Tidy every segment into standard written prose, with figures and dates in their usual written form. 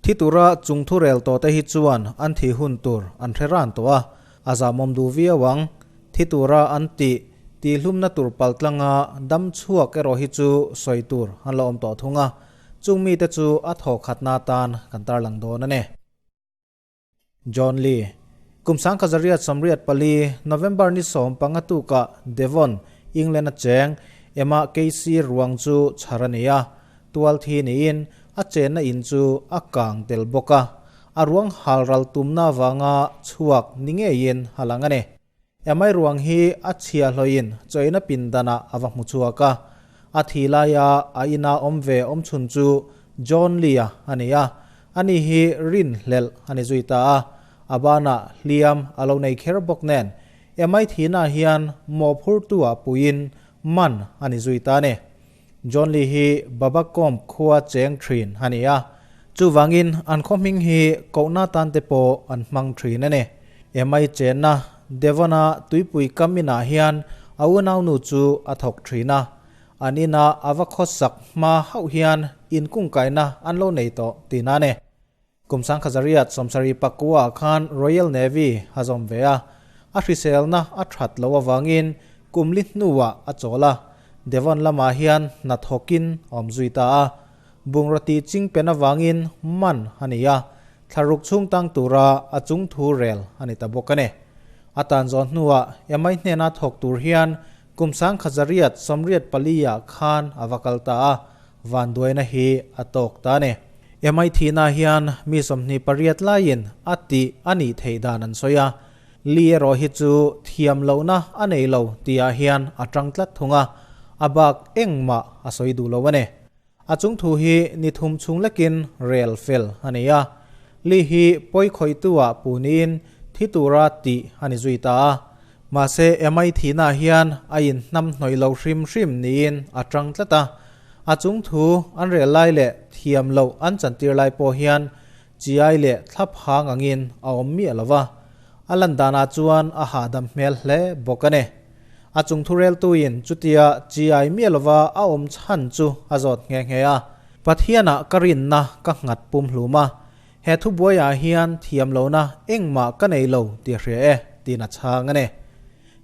Thi tura chung thu rel tawh te hi chuan an thih hun tur an hre ran tawh a, a zamawm duh viau ang. Thi tura an tih tihhlumna tur paltlanga dam chhuak erawh hi chu sawi tur an la awm tawh thung a, chung mite chu a thawkhatna atan kan tarlang dawn a ni. John Lee. Kum 1984, November ni 15 tukah Devon, England a cheng Emma Casey ruang chu chhar a ni a. Tual thi niin a chenna in chu a kang tel bawk a. A ruang halral tumna avanga chhuak ni ngeiin a lang a ni. Emma ruang hi a chhiahhlawhin chawiina pindanah a va hmu chhuak a. A thi laia a ina awm ve awmchhun chu John Lee-a a ni a. Ani hi rinhlelh a ni zui ta a, a banah hliam a lo nei kher bawk nen Emma thihnaah hian mawhphurtu-ah puiin man a ni zui ta a ni. John Lee hi Babbacombe khua cheng thin a ni a, chuvangin an khaw hming hi kohna tan te pawh an hmang thin a ni. Emma chenna Devon-a tuipui kam inah hian a unaunu chu a thawk thin a, an ina a va khawsak hma hauh hian inkungkaina an lo nei tawh tihna a ni. Kum 1979 ah khan Royal Navy a zawm ve a, a hriselna a that loh avangin kum li hnuah a chawl a, Devon lamah hian hna thawkin a awm zui ta a. Bungraw tih ching pen avangin man a ni a, thlaruk chhung tang tura a chung thu rel a ni ta bawk a ni. A tan zawh hnuah MI hnena thawk tur hian kum 1984 ah khan a va kal ta a, Vanduaina hi a tawk ta a ni. MI thihna hian mi 28 laiin a tih a nih theih dan an sawi a. Lee erawh hi chu thiam lohna a nei lo tihah hian a tang tlat thung a, a bak engmah a sawi duh lo a ni. A chung thu hi ni thum chhung lekin rel fel a ni a. Lee hi pawi khawihtu-ah puhniin thi tura tih a ni zui ta a. Mahse, MI thihnaah hian a inhnam hnawih lo hrim hrim niin a tang tlat a. A chung thu an rel lai leh thiam loh an chantir lai pawh hian chiai leh thlap hang angin a awm miah lo va. A lan danah chuan a hahdam hmel hle bawk a ni. A chung thu reltuin chutia chiai miah lova a awm chhan chu a zawt nghe nghe a. Pathianah ka rinna ka nghat pum hlum a, He thubuaiah hian thiam lohna engmah ka nei lo tih a hria e, tiin a chhang a ni.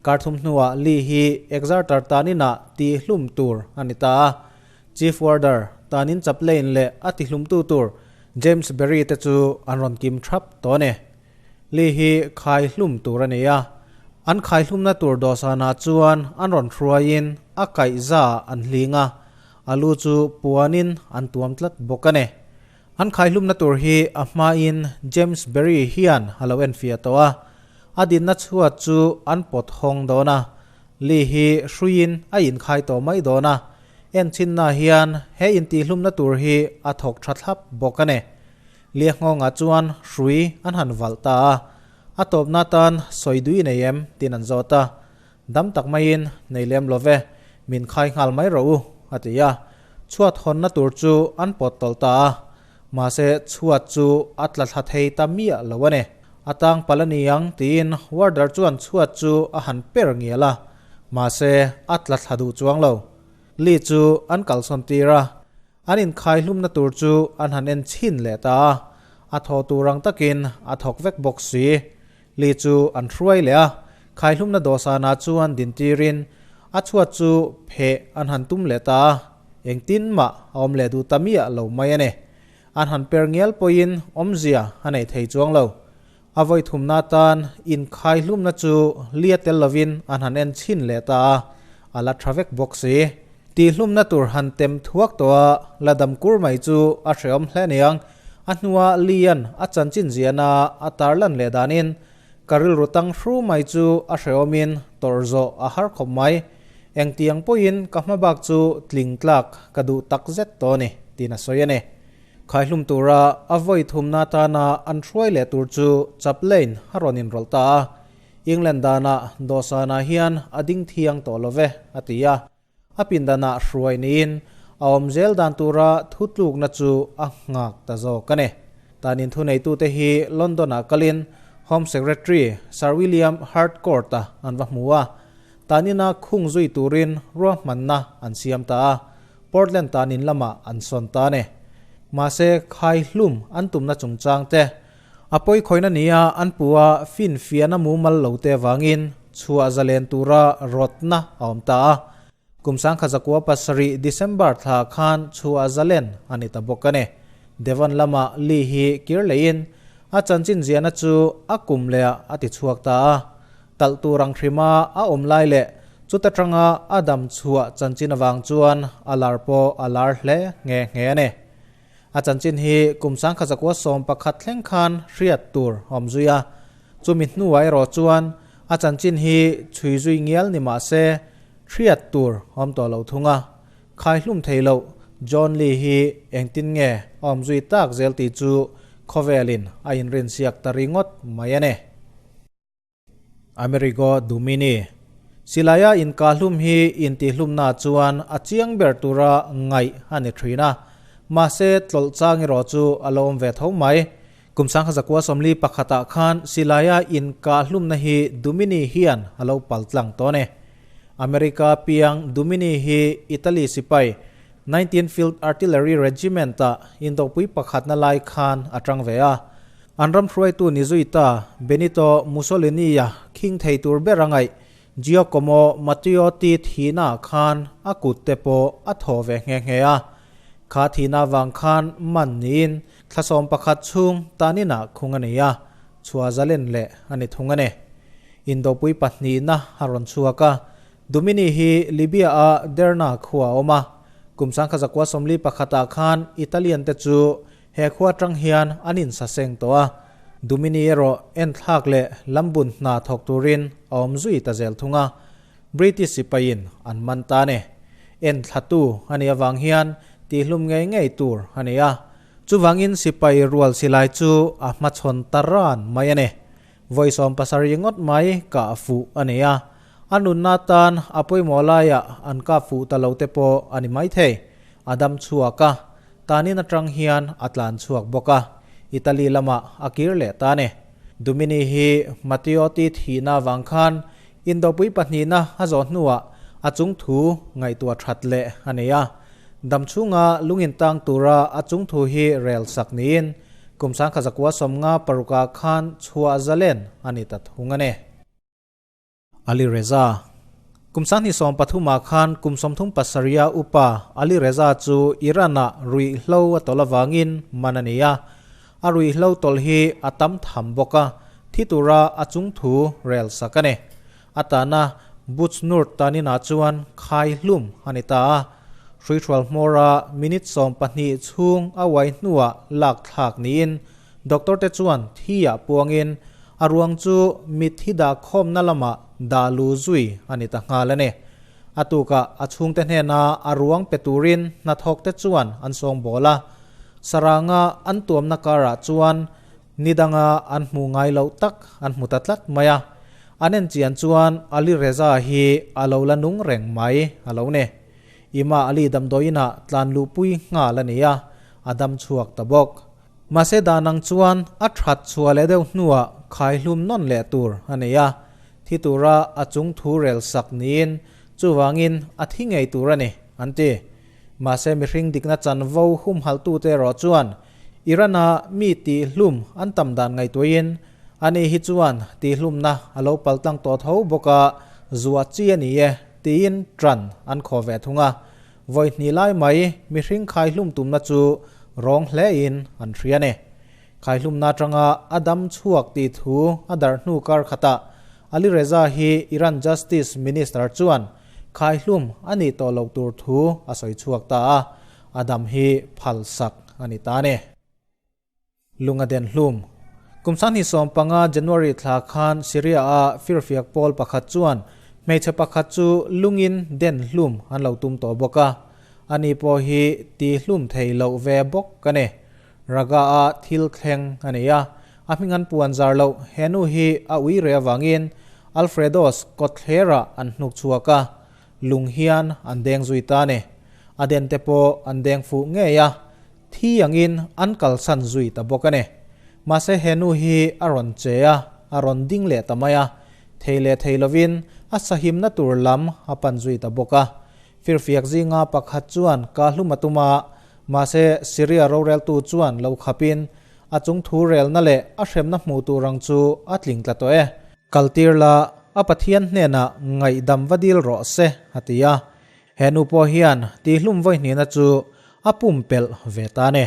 Kar thum hnuah Lee hi Exerter taninah tihhlum tur a ni ta a. Chief Warder, tanin chaplain leh a tihlumtu tur James Berry te chu an rawn kim thap tawh a ni. Lee hi khai hlum tur a ni a. An khai hlumna tur dawhsanah chuan an rawn hruaiin a kaihza an hling a, a lu chu puanin an tuam tlat bawk a ni. An khaihlumna tur hi a hmain James Berry hian a lo enfiah tawh a, a dinna chhuat chu an pawt hawng dawn a, Lee hi hruiin a inkhai tawh mai dawn a, enchinna hian he intihhlumna tur hi a thawk tha thlap bawk a ni. Lee nghawngah chuan hrui an han valh ta a, a tawpna tan sawi dui nei em tiin an zawt a, Dam tak maiin nei lem lo ve, min khai nghal mai rawh u, a ti a. Chhuat hawnna tur chu an pawt tawlh ta a, mahse chhuat chu a tla thla thei ta miah lo a ni. A tang palh a ni ang tiin warder chuan chhuat chu a han per ngial a, mahse a tla thla duh chuang lo. Lee chu an kalsawn tir a, an inkhai hlumna tur chu an han en chhin leh ta a, a thaw tur ang takin a thawk vek bawk si. Li chu an hruai leh a, khaihlumna dawhsanah chuan dintirin a chhuat chu pheh an han tum leh ta a, engtin mah a awm leh duh ta miah lo mai a ni. An han per ngial pawhin awmzia a nei thei chuang lo. A vawi thumna atan inkhaihlumna chu lia tel lovin an han en chhin leh ta a, a la tha vek bawk si. Tihhlumna tur han tem thuak tawh a, la dam kur mai chu a hrehawm hle aniang. A hnua Lian a chanchin ziahna a tarlan leh danin ka rilru tang hru mai chu a hrehawmin tawrh zawh a har khawp mai. Engtiang pawhin ka hma bak chu tling tlak ka duh tak zet tawh a ni, tiin a sawi a ni. Khaihlum tura a vawi thumna atana an hruai leh tur chu chaplain a rawn inrawlh ta a. England danah dawhsanah hian a ding thiang tawh lo ve, a ti a. A pindanah hruai niin a awm zel dan tura thutlukna chu a nghak ta zawk a ni. Tanin thuneitute hi London-ah kalin Home Secretary Sir William Harcourt-a an va hmu a. Tanina khung zui turin ruahmanna an siam ta a, Portland tanin lamah an sawn ta a ni. Mahse khai hlum an tumna chungchang te, a pawi khawihna nia an puh a finfiahna mumal lo te avangin chhuah zalen tura rawtna a awm ta a. Kum 1907 December thla khan chhuah zalen a ni ta bawk a ni. Devon lama Lee hi kir leiin a chanchin ziahna chu a kum lehah a ti chhuak ta a. Talh tur ang hrima a awm lai leh chuta tanga a dam chhuah chanchin avang chuan a lar pawh a lar hle nghe nghe a ni. A chanchin hi kum 1911 thleng khan hriat tur a awm zui a, chumi hnuah erawh chuan a chanchin hi chhui zui ngial ni mah se hriat tur a awm tawh lo thung a. Khaihlum thei loh John Lee hi engtin nge a awm zui tak zel tih chu khawvelin a inrinsiak ta ringawt mai a ni. Amerigo Dumini. Silaia inkahlum hi intihhlumna chuan a chiang ber tura ngaih a ni thin a, mahse tlawlh chang erawh chu a lo awm ve tho mai. Kum 1941 ah khan silaia inkahlumna hi Dumini hian a lo paltlang tawh a ni. America piang Dumini hi Italy sipai 19 Field Artillery Regiment-ah indopui pakhatna lai khan a tang ve a. An ram hruaitu ni zui ta Benito Mussolini-a khing thei tur ber a ngaih Giacomo Matteotti thihna khan a kut te pawh a thaw ve nghe nghe a. Kha thihna vang khan man niin thla 11 chhung taninah khung a nei a, chhuah zalen leh a ni thung a ni. Indopui pahnihna a rawn chhuak a, Dumini hi Libya-a Derna khua a awm a. Kum 1941 ah khan Italian te chu He khua atang hian an insaseng tawh a, Dumini erawh enthlak leh lambun hna thawk turin a awm zui ta zel thung a, British sipaiin an man ta a ni. Enthlatu a nih avang hian tihlum ngei ngei tur a ni a, chuvangin sipai rual silai chu a hmachhawn ta ran mai a ni. Vawi 70 ngawt mai kah fuh a ni a, a nunna tan a pawimawh laiah an kap fuh ta lo te pawh a ni maithei. A dam chhuak a, tanin atang hian a tlan chhuak bawk a, Italy lamah a kir leh ta a ni. Dumini hi Matteotti thihna avang khan indopui pahnihna a zawh hnuah a chung thu ngaihtuah that leh a nei a. Dam chhunga lungin tang tura a chung thu hi rel sak niin kum 1956 ah khan chhuah zalen a ni ta thung a ni. Ali Reza. Kum 2013 ah khan kum 37 a upa Ali Reza chu Iran-ah ruihhlo a tawlh avangin man a ni a. A ruihhlo tawlh hi a tam tham bawk a, thi tura a chung thu rel sak a ni. A tahna Bujnurd taninah chuan khai hlum a ni ta a. Hruihrual hmawra minute 12 chhung a uai hnuah lak thlak niin Doctor te chuan thi ah puangin a ruang chu mitthi dah khawmna lamah dah lu zui a ni ta nghal a ni. A tukah a chhungte hnena a ruang pe turin hnathawk te chuan an sawng bawl a. Saranga an tuamna karah chuan nidanga an hmuh ngai loh tak an hmu ta tlat mai a. An enchian chuan Ali Reza hi a lo la nung reng mai a lo ni. Ima Ali damdawiinah tlan luhpui nghal a ni a, a dam chhuak ta bawk. Mahse dan ang chuan a that chhuah leh deuh hnuah khaihlum nawn leh tur a nei a, thi tura a chung thu rel sak niin chuvangin a thi ngei tur a ni, an ti. Mahse mihring dikna chanvo humhalhtute erawh chuan Iran-a mi tihhlum an tam dan ngaihtuahin ani hi chuan tihhlumna a lo paltlang tawh tho bawk a, zuah chi a ni e tiin ṭan an khaw ve thung a. Vawi hnih lai mai mihring khaihlum tumna chu rawng hlein an hria a ni. Khaihlumna atanga a dam chhuak tih thu a darh hnu kar khatah Ali Reza hi Iran Justice Minister chuan khaihlum a nih tawh loh tur thu a sawi chhuak ta a, a dam hi phalsak a ni ta a ni. Lunga den hlum. Kum 2015 January thla khan Syria-a firfiak pawl pakhat chuan hmeichhe pakhat chu lungin den hlum an lo tum tawh bawk a. Ani pawh hi ti hlum thei loh ve bawk a ni. Raga-a thil thleng a nei a, a hming an puan zar loh he nu hi a ui reh avangin Alfredos kawtthlerah an hnuk chhuak a, lung hian an deng zui ta a ni. A den te pawh an deng fuh ngei a. Thi angin an kalsan zui ta bawk a ni. Mahse he nu hi a rawn che a, a rawn ding leh ta mai a. Thei leh thei lovin a sahimna tur lam a pan zui ta bawk a. Firfiak zinga pakhat chuan ka hlum a tum a, Mahse, Syria roreltu chuan lo khapin a chung thu relna leh a hremna hmuh tur ang chu a tling tla tawh e. Kaltir la, a Pathian hnenah ngaihdam va dil rawh se, a ti a. He nu pawh hian tihlum vawihnihna chu a pumpelh ve ta a ni.